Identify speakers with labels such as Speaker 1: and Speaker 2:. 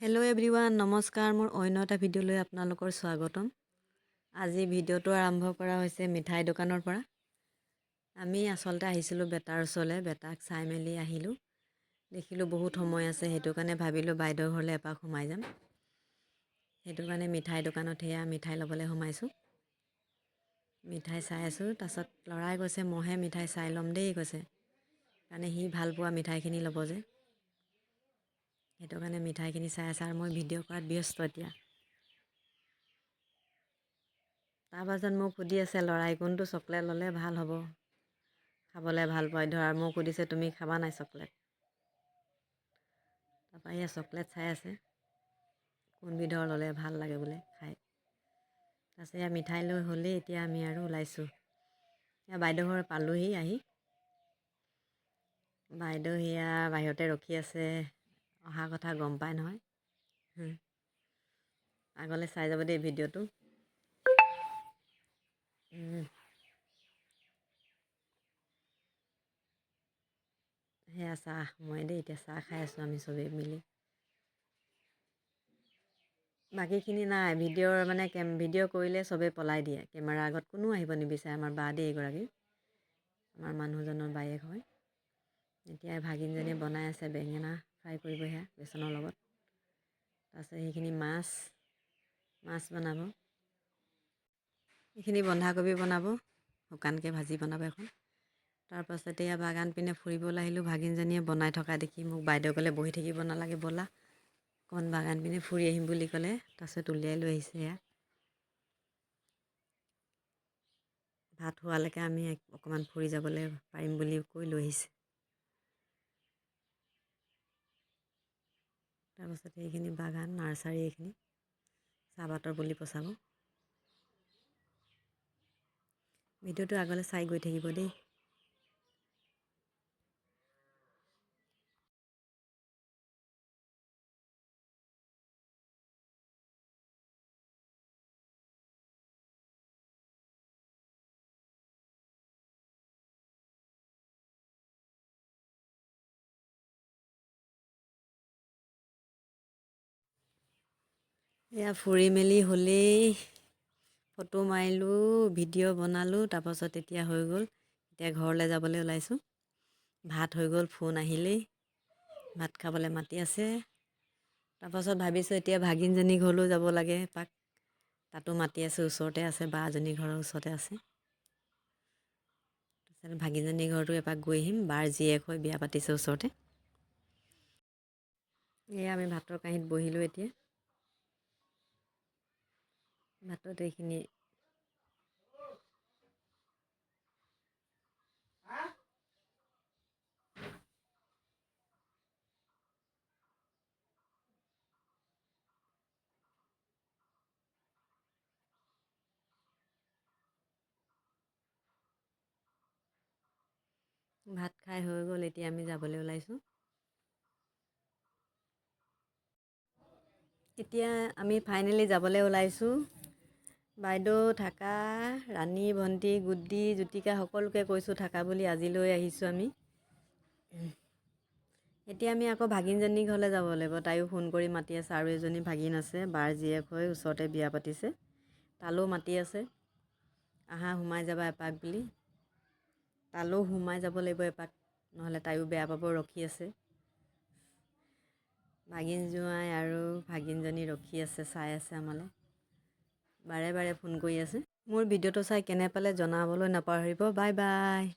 Speaker 1: Hello' everyone, নমস্কাৰ। মোৰ অন্য এটা ভিডিঅ'লৈ আপোনালোকৰ স্বাগতম। আজি ভিডিঅ'টো আৰম্ভ কৰা হৈছে মিঠাই দোকানৰ পৰা। আমি আচলতে আহিছিলোঁ বেটাৰ ওচৰলৈ। বেটাক চাই মেলি আহিলোঁ। দেখিলোঁ বহুত সময় আছে, সেইটো কাৰণে ভাবিলোঁ বাইদেউৰ ঘৰলৈ এপাক সোমাই যাম। সেইটো কাৰণে মিঠাই দোকানত সেয়া মিঠাই ল'বলৈ সোমাইছোঁ। মিঠাই চাই আছোঁ। তাৰপাছত ল'ৰাই কৈছে, "মইহে মিঠাই চাই ল'ম দেই", কৈছে। কাৰণে সি ভাল পোৱা মিঠাইখিনি ল'ব যে, সেইটো কাৰণে মিঠাইখিনি চাই আছে আৰু মই ভিডিঅ' কৰাত ব্যস্ত এতিয়া। তাৰপাছত মোক সুধি আছে ল'ৰাই, কোনটো চকলেট ল'লে ভাল হ'ব, খাবলৈ ভাল পায় ধৰা। মোক সুধিছে, "তুমি খাবা নাই চকলেট?" তাৰপৰা এয়া চকলেট চাই আছে, কোনবিধৰ ল'লে ভাল লাগে বোলে খাই। তাৰপিছত এয়া মিঠাই লৈ হ'লেই, এতিয়া আমি আৰু ওলাইছোঁ। এয়া বাইদেউ ঘৰ পালোহি আহি। বাইদেউ সেয়া বাহিৰতে ৰখি আছে, অহা কথা গম পাই নহয়। আগলৈ চাই যাব দেই ভিডিঅ'টো। সেয়া চাহ মই দেই, এতিয়া চাহ খাই আছোঁ আমি চবেই মিলি। বাকীখিনি নাই। ভিডিঅ'ৰ মানে ভিডিঅ' কৰিলে চবেই পলাই দিয়ে। কেমেৰাৰ আগত কোনো আহিব নিবিচাৰে। আমাৰ বা দেই এগৰাকী, আমাৰ মানুহজনৰ বায়েক হয়। এতিয়া ভাগিনজনীয়ে বনাই আছে, বেঙেনা ফ্ৰাই কৰিব সেয়া বেচনৰ লগত। তাৰপিছত সেইখিনি মাছ মাছ বনাব। এইখিনি বন্ধাকবি বনাব, শুকানকৈ ভাজি বনাব এখন। তাৰপাছতে এয়া বাগান পিনে ফুৰিবলৈ আহিলোঁ। ভাগিনজনীয়ে বনাই থকা দেখি মোক বাইদেউ ক'লে, "বহি থাকিব নালাগে, ব'লা অকণমান বাগান পিনে ফুৰি আহিম" বুলি ক'লে। তাৰপিছত উলিয়াই লৈ আহিছে এয়া। ভাত হোৱালৈকে আমি অকণমান ফুৰি যাবলৈ পাৰিম বুলি কৈ লৈ আহিছে। তাৰপাছত এইখিনি বাগান, নাৰ্চাৰী, এইখিনি চাহপাতৰ পুলি পচাব। ভিডিঅ'টো আগলৈ চাই গৈ থাকিব দেই। এয়া ফুৰি মেলি হ'লেই, ফটো মাৰিলোঁ, ভিডিঅ' বনালোঁ। তাৰপাছত এতিয়া হৈ গ'ল, এতিয়া ঘৰলৈ যাবলৈ ওলাইছোঁ। ভাত হৈ গ'ল, ফোন আহিলেই, ভাত খাবলৈ মাতি আছে। তাৰপাছত ভাবিছোঁ এতিয়া ভাগিনজনী ঘৰলৈও যাব লাগে এপাক। তাতো মাতি আছে, ওচৰতে আছে, বা এজনী ঘৰৰ ওচৰতে আছে। তাৰপিছত ভাগিনজনী ঘৰতো এপাক গৈ আহিম। বাৰ জীয়েক হৈ বিয়া পাতিছে ওচৰতে। এয়া আমি ভাতৰ কাঁহীত বহিলোঁ এতিয়া। ভাতত এইখিনি। ভাত খাই হৈ গ'ল, এতিয়া আমি যাবলৈ ওলাইছোঁ। এতিয়া আমি ফাইনেলি যাবলৈ ওলাইছোঁ। বাইদেউ থাকা, ৰাণী ভণ্টি, গুড্ডি, জ্যোতিকা সকলোকে কৈছোঁ থাকা বুলি। আজিলৈ আহিছোঁ আমি। এতিয়া আমি আকৌ ভাগিনজনী ঘৰলৈ যাব লাগিব। তাইও ফোন কৰি মাতি আছে। আৰু এজনী ভাগিন আছে, বাৰ জীয়েক হৈ ওচৰতে বিয়া পাতিছে। তালৈও মাতি আছে, আহা, সোমাই যাবা এপাক বুলি। তালৈও সোমাই যাব লাগিব এপাক, নহ'লে তাইও বেয়া পাব, ৰখি আছে। ভাগিন জোঁৱাই আৰু ভাগিনজনী ৰখি আছে, চাই আছে আমালৈ, বাৰে বাৰে ফোন কৰি আছে। মোৰ ভিডিঅ'টো চাই কেনে পালে জনাবলৈ নাপাহৰিব। Bye bye.